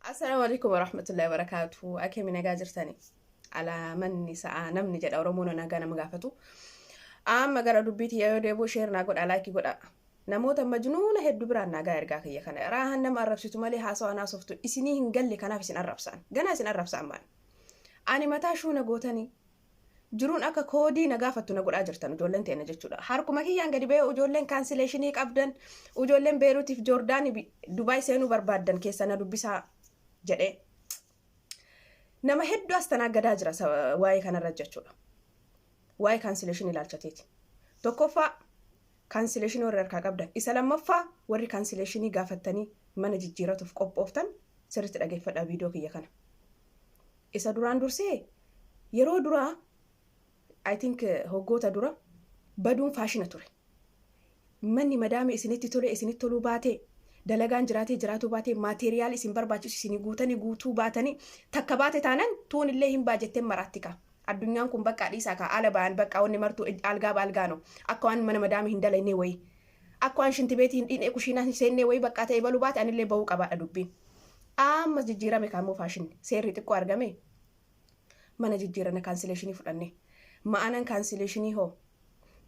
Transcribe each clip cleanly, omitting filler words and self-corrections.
Assalaamu alaikum warahmatullahi wabarakaatu. Akkami nagaa jirtani? Alaamanni sa'aa namni jedha Oromoon nagaa nama gaafatu. Amma gara dubbiitti yoo deebi'u, share naa godha, like godha. Namoota majnuuna hedduu biraan nagaa ergaa kiyya kana. Raahan nama arrabsitu malee haasawaa naasoftu isinii hin galle, kanaaf isin arrabsaan. Ganaa isin arrabsaan maal? Ani mataa shuuna gootanii jiruun akka koodii na gaafattu na godhaa jirtan ijoolleen teena jechuudha. Harkuma kiyyaan gadi ba'ee ijoolleen cancellation qabdan, ijoolleen Beeruutiif Joordaanii, Dubaay seenuu barbaaddan keessa na dubbisaa jedhee. Nama hedduu as tanaaggadaa jira waa'ee kanarra jechuudha. Waa'ee cancellation ilaalchateeti. Tokkoffaa, cancellation warri harkaa qabdan. Isa lammaffaa, warri cancellation gaafattanii mana jijjiiratuuf qophooftan sirriitti dhageeffadhaa viidiyoo kiyya kana. Isa duraan dursee, yeroo duraa, I think hoggoota dura, baduun faashina ture. Manni madaame isinitti tole isinitti toluu baatee, dalagaan jiraatee jiraatuu baatee, material isin barbaachisu isinii guutanii guutuu baatanii, takka baate taanan tuun illee hin baajettee maraatti ka. Addunyaan kun bakka dhiisaa ka ala ba'an bakka wanni martuu algaa baalgaano akka waan mana madaame hin dalagne wayii. Akka waan shintibeetii hin dhiinee kushiinaa hin seennee wayii bakka ta'e baluu baate anillee bahuu qabaadha dubbiin. Ammas jijjiirame kaammoo faashinni seerri xiqqoo argame mana jijjiirana, cancellation fudhanne. Ma'anan cancellation hoo?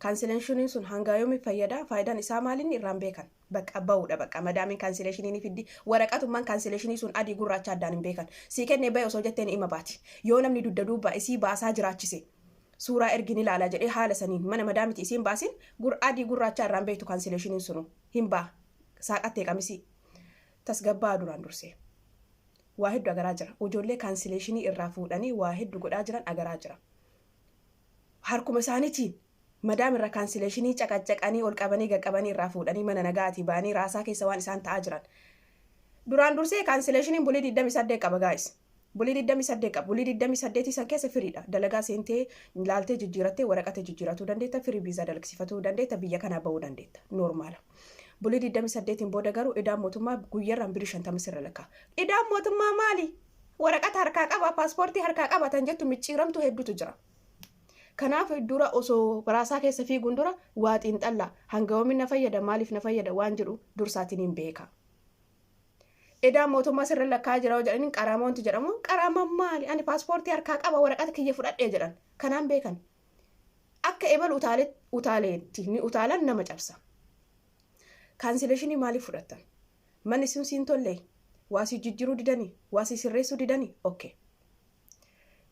Cancellationiin sun hanga yoomii fayyada? Faayidaan isaa maalinni irraan beekan? Bakka bahuudha, bakka madaamiin cancellation ni fiddi. Waraqatummaan cancellation sun adii gurraacha addaan hin beekan. Sii kennee bahe osoo jetteen ima baati. Yoo namni dugda duuba isii baasaa jiraachise, suuraa ergin ilaalaa jedhee haala saniin mana madaamiti isiin baasin, adii gurraacha irraan beektu, cancellationiin sunu hin baa. Saaqattee qamisii. Tasgabbaa duraan dursee. Waa hedduu agaraa jira. Ijoollee cancellation irraa fuudhanii waa hedduu godhaa jiran agaraa jira. Harkuma isaaniitiin madaam irra cancellation caqaccaqanii ol qabanii gaqqabanii irraa fuudhanii mana nagaatii ba'anii raasaa keessa waan isaan ta'aa jiran. Duraan dursee cancellationiin bulii 28 qaba, guys. Bulii 28 qaba. Bulii 28 san keessa firiidha. Dalagaa seentee laaltee jijjiirattee waraqata jijjiiratuu dandeetta. Firii viizaa dalagsiifatuu dandeetta. Biyya kanaa bahuu dandeetta. Normal. Bulii 28 booda garuu idaan mootummaa guyyarraan birii 50 sirra lakkaa. Idaan mootummaa maali? Waraqata harkaa qaba, paaspoortii harkaa qaba tan jettu micciiramtu hedduutu jira. Kanaaf dura osoo raasaa keessa fiiguun dura waa xiinxallaa, hanga yoomiin na fayyada, maaliif na fayyada waan jedhu dursaatiin hin beeka. Idaan mootummaa sirra lakkaa jira yoo jedhaniin, qaraamaa wanti jedhamu, qaraamaan maali? Ani paaspoortii harkaa qaba, waraqata kiyya fudhadhee jedhan. Kanaan beekan. Akka ebal utaaleetti ni utaalan, nama cabsa. Cancellation maaliif fudhattan? Manni sun siin tollee? Waa si jijjiiruu didanii? Waa si sirreessuu didanii? Okay.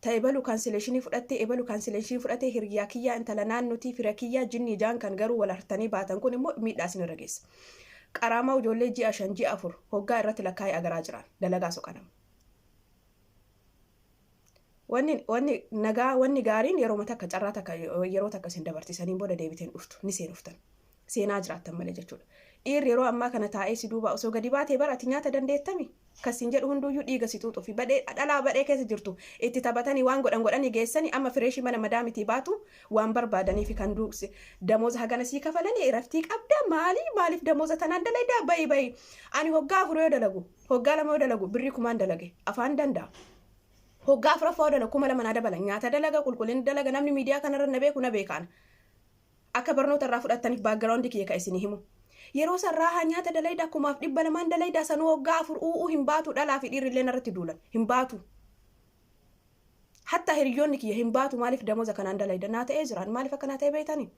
Ta ebalu cancellation fudhattee, ebalu cancellation fudhattee, hiriyaa kiyyaa, intala naannotii, fira kiyyaa, jinni jaan kan garuu wal hartanii baatan kun immoo miidhaa isin irra geessa. Qaraamaa ijoollee ji'a 5, ji'a 4 hoggaa irratti lakkaa'ee agaraa jiran dalagaa soqanama. Wanni nagaa, wanni gaariin yeroo takka carraa takka yeroo takka isin dabartisaniin booda deebiteen dhuftu ni seenuftan. Seenaa jiraattan malee jechuudha. Dhiirri yeroo ammaa kana taa'ee si duuba osoo gadi baatee bara ati nyaata dandeettami? Kasiin jedhu hunduyyuu dhiiga si xuuxuu fi badhee dhalaa badhee keessa jirtu itti taphatanii waan godhan godhanii geessanii amma fresh mana madaamitii baatu waan barbaadanii fi kan duuqsi damooza hagana sii kafalanii raftii qabda, maali, maaliif damooza tanaan dalaydaa, bayi bayi. Ani hoggaa 4 yoo dalagu, hoggaa 2 yoo dalagu birrii kumaan dalage afaan danda'a. Hoggaa afuraffaa yoo dalagu 2000 naa dabala. Nyaata dalaga, qulqullina dalaga, namni miidiyaa kanarra na beeku na beekaan. Akka barnoota irraa fudhattaniif background kiyya ka isinii himu. Yeroo san raahaa nyaata dalaydaa 1200n dalaydaa, sanuu hoggaa 4 u'uu hin baatu, dhalaa fi dhiirri illee narratti duulan hin baatu. Hatta hiriyoonni kiyya hin baatu, maaliif damooza kanaan dalayda naa ta'ee jiraan, maaliif akka naa ta'e beektanii?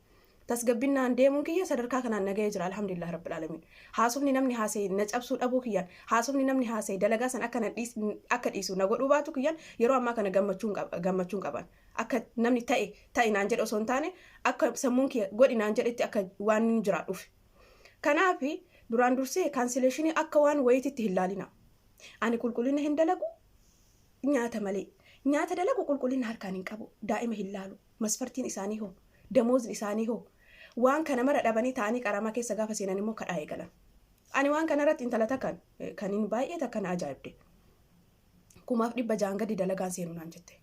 Tasgabbinnaan deemuun kiyya sadarkaa kanaan nagahee jira, alhamdulillah rabbil alamin. Haasofni namni haasa'e na cabsuu dhabuu kiyyaan, haasofni namni haasa'e dalagaa san akka na akka dhiisu na godhuu baatu kiyyaan, yeroo ammaa kana gammachuun qaba, gammachuun qaban. Akka namni ta'e ta'e naan jedhe osoo hin taane, akka sammuun kiyya godhi naan jedhetti akka waan inni jiraadhuuf. Kanaaf duraan dursee cancellation akka waan wayiititti hin laalina. Ani qulqullina hin dalagu nyaata malee. Nyaata dalagu, qulqullina harkaan hin qabu. Daa'ima hin laalu. Masfartiin isaanii hoo? Damoozni isaanii hoo? Waan kana mara dhabanii ta'anii qaraamaa keessa gaafa seenan immoo kadhaa eegalan. Ani waan kanarratti intala takkan kan hin baay'ee takka na ajaa'ibde. 1600n gadi dalagaan seenu naan jette.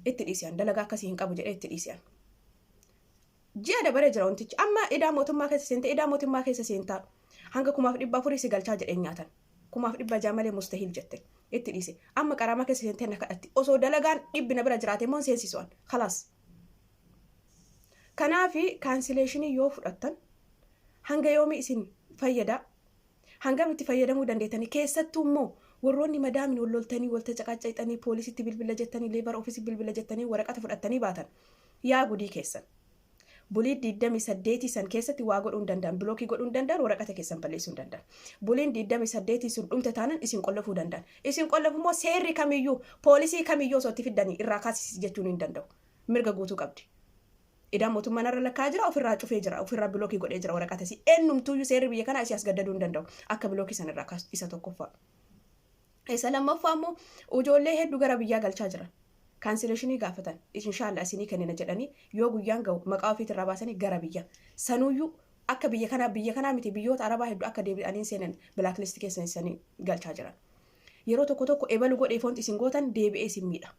Itti dhiisi'an, dalagaa akkasii hin qabu jedhee itti dhiisi'an. Ji'a dabaree jira wantichi. Amma idaa mootummaa keessa seente, idaa mootummaa keessa seentaa. Hanga 1400 si galchaa jedheen nyaatan. 1600 malee mustahil jette. Itti dhiise. Amma qaraamaa keessa seentee na kadhatti. Osoo dalagaan dhibbi na bira jiraate immoo seensisu'an. Khalaas. Kanaafi cancellation yoo fudhattan hanga yoomii isin fayyada? Hangam itti fayyadamuu dandeettanii? Keessattuu immoo Warroonni madaamin wal loltanii, wal tacaqaccayxanii, poolisitti bilbila jettanii, labour office bilbila jettanii waraqata fudhattanii baatan. Yaa gudii keessan. Bulii 28 san keessatti waa godhuu hin danda'an, block godhuu hin danda'an, waraqata keessan balleessuu hin danda'an. Buliin 28 sun dhumte taanan isin qollofuu danda'an. Isin qollofu immoo seerri kamiyyuu, poolisii kamiyyuu osoo itti fiddanii irraa kaasisi jechuun hin danda'u. Mirga guutuu qabdi. Idaan mootummaan irra lakkaa jira, ofirraa cufee jira, ofirraa block godhee jira waraqata isii. Eenyumtuuyyuu seerri biyya kanaa isii as gaddaduu hin danda'u. Akka block san irraa kaasu isa tokkoffaa. Isa lammaffaa immoo ijoollee hedduu gara biyyaa galchaa jiran. Cancellation gaafatan, inshaallah isinii kennina jedhanii, yoo guyyaan ga'u maqaa ofiitirraa baasanii gara biyya. Sanuyyuu akka biyya kanaa, biyya kanaa miti, biyyoota arabaa hedduu akka deebi'anii seenan blacklist keessa isanii galchaa jiran. Yeroo tokko tokko ebalu godhee foonti isin gootan deebi'ee isin miidha.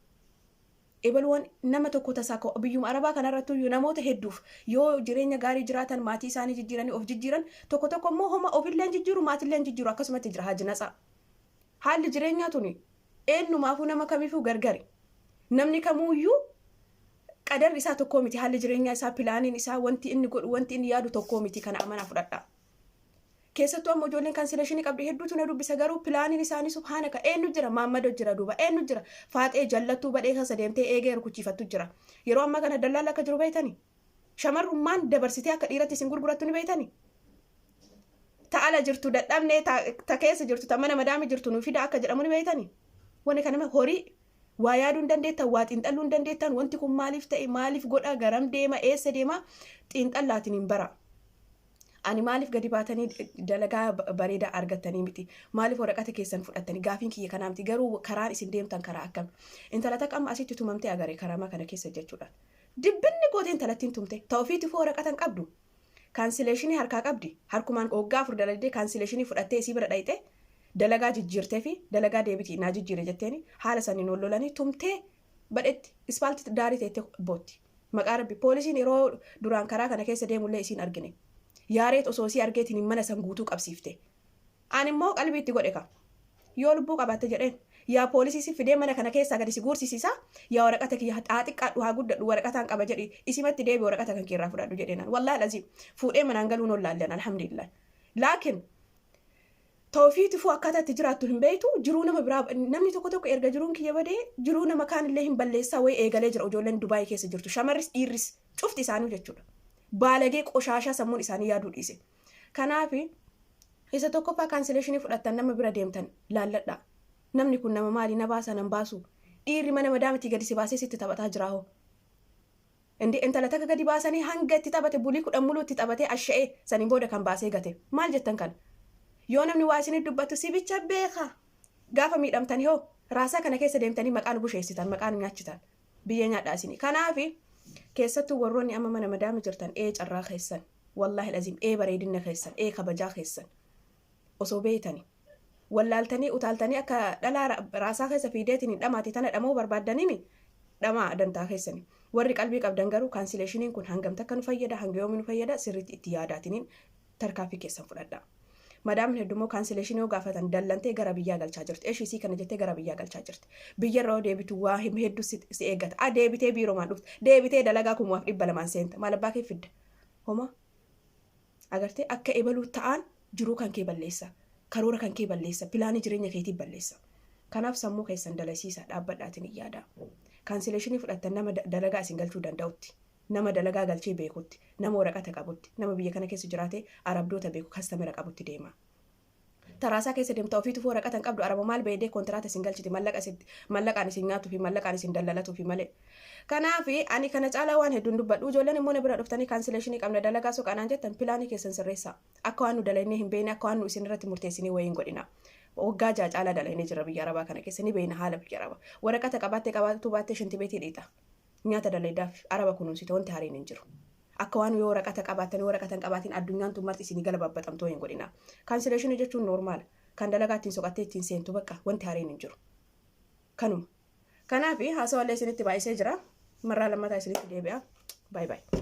Ebaluuwwan nama tokko tasaa biyyuma arabaa kanarratti iyyuu namoota hedduuf yoo jireenya gaarii jiraatan, maatii isaanii jijjiiranii of jijjiiran, tokko tokko immoo homa ofillee jijjiiru, maatillee jijjiiru, akkasumatti jira haji natsaa. Haalli jireenyaa tuni eenyumaafuu nama kamiifuu gargari. Namni kamuuyyuu qadarri isaa tokkoo miti, haalli jireenyaa isaa, planiin isaa, wanti inni godhu, wanti inni yaadu tokkoo miti, kana amanaa fudhadha. Keessattuu amma ijoolleen cancellation qabdi hedduutu na dubbisa, garuu planiin isaanii subhaanaka, eenyu jira, maammado jira, duuba eenyu jira, faaxee jallattuu badhee keessa deemtee eegee rukuchiifattu jira. Yeroo ammaa kana dallaala akka jiru beeytani. Shamarrummaan dabarsitee akka dhiiratti isin gurgurattu ni beeytani. Ta ala jirtu dadhabnee, ta keessa jirtu, ta mana madaami jirtu nu fida akka jedhamu ni beeytani. Wanni kana horii waa yaaduu hin dandeettan, waa xiinxalluu hin dandeettan, wanti kun maaliif ta'e, maaliif godha, garam deema, eessa deema, xiinxallaatiin hin bara. Ani maaliif gadi baatanii dalagaa bareedaa argattanii miti? Maaliif waraqata keessan fudhattanii? Gaafiin kiyya kanaa miti. Garuu karaan isin deemtan karaa akkam? Intala takka amma asitti tumamtee agaree karamaa kana keessa jechuudha. Dibbinni gootee intalattiin tumte. Ta ofiitifuu waraqata hin qabdu. Cancellation harkaa qabdi. Harkumaan waggaa 4 dalagdee cancellation fudhattee isii bira dhayxee dalagaa jijjiirtee fi dalagaa deebiti naa jijjiire jetteeni haala saniin wal lolanii tumtee badhetti ispaaltii daarii teettee bootti. Maqaa rabbi, poolisiin yeroo duraan karaa kana keessa deemullee isiin argine. Yaareet osoo isii argeetiin mana san guutuu qabsiifte. Ani immoo qalbii itti godhe ka. Yoo lubbuu qabaatte jedheen. Yaa poolisii si fidee mana kana keessaa gadi si guursisiisa. Yaa waraqata kiyya haa xiqqaadhu haa guddadhu waraqataan qaba jedhi isimatti deebi, waraqata kan keerraa fudhadhu jedheenaan. Wallaahi lazim fuudhee manaan galuun ol laalleen, alhamdulillah. Laakiin tawfiitifuu akkaataa itti jiraattu hin beektu, jiruu nama biraa namni tokko tokko erga jiruun kiyya badee jiruu nama kaanillee hin balleessaa wayii eegalee jira. Ijoolleen Dubaayii keessa jirtu, shamarris dhiirris cufti isaanii jechuudha. Baalagee qoshaashaa sammuun isaanii yaaduu dhiise. Kanaaf isa tokkoffaa, cancellation fudhattan nama bira deemtan laalladhaa. Namni kun nama maali, na baasa nan baasu? Dhiirri mana madaamitii gadi si baasee sitti taphataa jira hoo? Indi intala takka gadi baasanii hanga itti taphate, bulii 10 muluu itti taphatee asha'ee saniin booda kan baasee gate. Maal jettan kana? Yoo namni waa isinit dubbatu si bicha beeka. Gaafa miidhamtani hoo raasaa kana keessa deemtanii maqaa nu busheessitan, maqaa nu nyaachitan. Biyya nyaadhaa isinii. Kanaaf keessattuu warroonni amma mana madaami jirtan, ee carraa keessan. Wallaahi lazim, ee bareedina keessan, ee kabajaa keessan. Osoo beeytani. Wallaaltanii utaaltanii akka dhalaa raasaa keessa fiideetiin hin dhamaate tana dhamoo barbaaddaniimi dhamaa dantaa keessani. Warri qalbii qabdan garuu cancellationiin kun hangam takka nu fayyada, hanga yoomii nu fayyada, sirriitti itti yaadaatiniin tarkaanfii keessan fudhadha. Madaamin heddummoo cancellation yoo gaafatan dallantee gara biyyaa galchaa jirti. Eshii isii kana jettee gara biyyaa galchaa jirti. Biyyarra yoo deebitu waa hedduu si eeggata. A deebitee biiroomaan dhufte. Deebitee dalagaa 2,200 seenta. Maal abbaa kee fidda? Homa? Agartee, akka ebaluu ta'an jiruu kan kee balleessa. Karoora kan kee balleessa. Plan jireenya keetii balleessa. Kanaaf sammuu keessan dalasiisa dhaabbadhaatiin hin yaada. Cancellation fudhattan nama dalagaa isin galchuu danda'utti. Nama dalagaa galchee beekutti, nama waraqata qabutti, nama biyya kana keessa jiraate arabdoota beeku, customer qabutti deema. Taraasaa keessa deemta, ofiitu waraqata hin qabdu, araba maal beedee kontiraata isin galchiti, mallaqaan isin nyaatuu fi mallaqaan isin daldalatuu fi malee. Kanaaf ani kana caalaa waan hedduun dubbadhu. Ijoolleen immoo na bira dhuftanii cancellation qabna, dalagaa soqanaan jettan, plan keessan sirreessaa. Akka waan nu dalagnee hin beekne, akka waan nu isin irratti murteessinee wayii hin godhina. Waggaa 6 caalaa dalagnee jira biyya arabaa kana keessa, ni beekna haala biyya arabaa. Waraqata qabaattee qabaattuu baattee shinti beetii dhiita. Nyaata dalaydaaf araba kunuunsite, wanti hariin hin jiru. Akka waan yoo waraqata qabaatanii waraqata hin qabaatiin addunyaan tun marti isinii gala babbaxamtoo hin godhina. Cancellation jechuun normal. Kan dalagaa ittiin soqattee ittiin seentu, bakka wanti hariin hin jiru. Kanuma. Kanaaf haasawallee isinitti baay'isee jira. Marraa lammataa isinitti deebi'a. Bye bye.